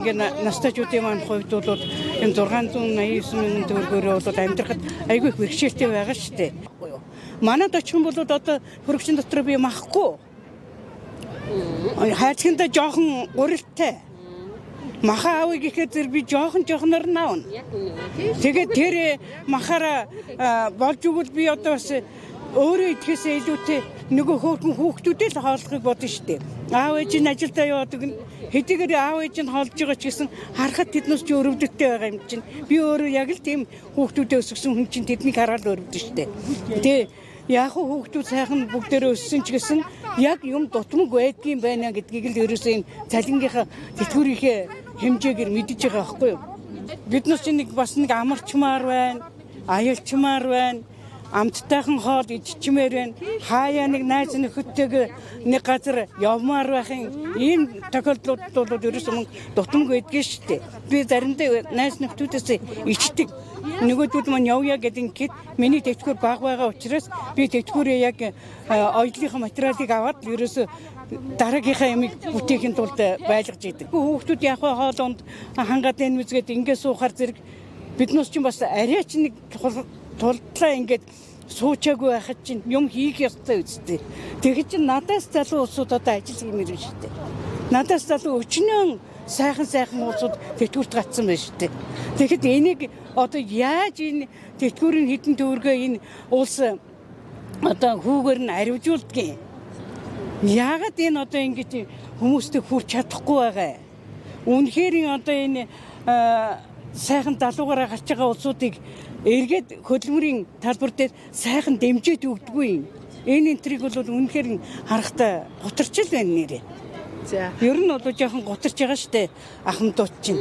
Ингээ настайчуудын маань хувьд бол энэ 689 мянган төгрөгөөр бол амьдрахад айгүй их бэрхшээлтэй байгаа шүү дээ. Манад очих юм бол одоо хөрөгчн дотор би махгүй. Хайрцагтаа жоохон гурилтай. Маха авъя гэхээр зэрэг би жоохон жоохноор нь авна. Тэгээд тэр махаараа болж өгвөл би одоо бас өөрөө идэхээсээ илүүтэй нөгөө хөөрхөн хүүхдүүдээ л хооллохыг бодно шүү дээ. Аав ээж нь ажилдаа яваад өгнө. Хэдийгээр аав ээж нь хоолж байгаа ч гэсэн харахад тэднээс чи өрөвдөлттэй байгаа юм чинь. Би өөрөө яг л тийм хүүхдүүдээ өсгсөн хүн чинь тэднийг хараад өрөвдөн шүү дээ. Тэгээ яг хүүхдүүд сайхан бүгдээрээ өссөн ч гэсэн яг юм дутмаг байдгийн байна гэдгийг л ерөөсөө энэ цалингийнхаа тэтгэврийнхээ хэмжээгээр мэдэж байгаа байхгүй юу? Бид нар чинь нэг бас нэг амарчмаар байна, аялчмаар байна, амттайхан хоол идчмээр байна. Хаяа нэг найз нөхөдтэйг нэг газар явмаар байх юм. Ийм тохиолдлууд бол ерөөсөө мөнгө дутмаг байдгийн шүү дээ. Би заримдаа найз нөхдүүдээс ичдэг. Нөгөөдүүд маань явъя гэдэг ингээд миний тэтгэвэр бага байгаа учраас би тэтгэврээ яг оёлынхаа материалыг аваад ерөөсөө дараагийнхаа ямыг бүтээхийн тулд байлгаж идэг. Хүүхдүүд яг хоолонд хангаад энэ мүзгээд ингээд суухаар зэрэг биднээс чинь бас арайч нэг тулдлаа ингээд суучаагүй байхад чинь юм хийх ёстой үсттэй. Тэгэхэд чинь надаас залуу улсууд одоо ажил хиймээр байна шүү дээ. Надаас залуу өчнөн сайхан сайхан улсууд тэтгэврт гацсан байна шүү дээ. Тэгэхэд энийг одоо яаж энэ тэтгэврийн хідэн төгрөгөө энэ улс одоо хүүгээр нь аривжуулдгийг. Яагаад энэ одоо ингэж хүмүүстэй хүрч чадахгүй байгаа юм? Үнэхээр энэ одоо энэ сайхан залуугаараа гарч байгаа улсуудыг эргээд хөдөлмөрийн талбар дээр сайхан дэмжиж өгдөггүй юм. Энэ энтриг бол үнэхээр харахтаа гутарч л байна нэрээ. За. Ер нь бол жоохон гутарч байгаа штэ ахмадууд чинь.